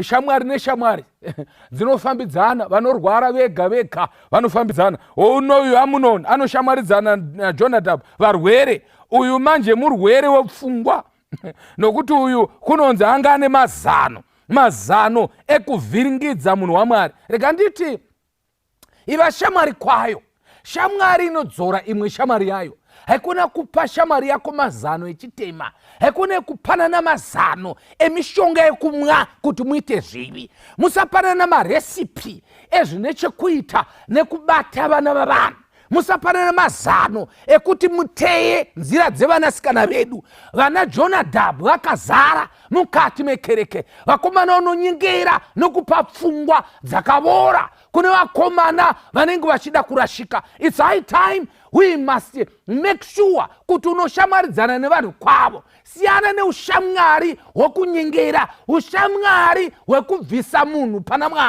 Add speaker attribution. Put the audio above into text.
Speaker 1: Shamwari neshamwari dzinofambidzana, vanorwara vega vega vanofambidzana. Unoyu Amunoni anoshamwaridzana naJonadab, varwere. Uyu manje murwere wepfungwa, nokuti uyu kunonzi anga ane mazano, mazano ekuvhiringidza munhu waMwari. Rega nditi, iva shamwari kwayo. Shamwari inodzora imwe shamwari yayo. Haikona kupa shamwari yako mazano echitema, haikona kupanana mazano emishonga yekumwa kuti muite zvivi. Musapanana maresipi ezvine chekuita nekubata vana vavanhu. Musapanana mazano ekuti muteye nzira dzevanasikana vedu. Vana Jonadhabhu vakazara mukati mekereke, vakomana vanonyengera nokupa pfungwa dzakavora kune vakomana vanenge vachida kurashika. It's high time we must make sure kuti unoshamwaridzana nevanhu kwavo. Siyana neushamwari hwekunyengera, ushamwari hwekubvisa munhu pana Mwari.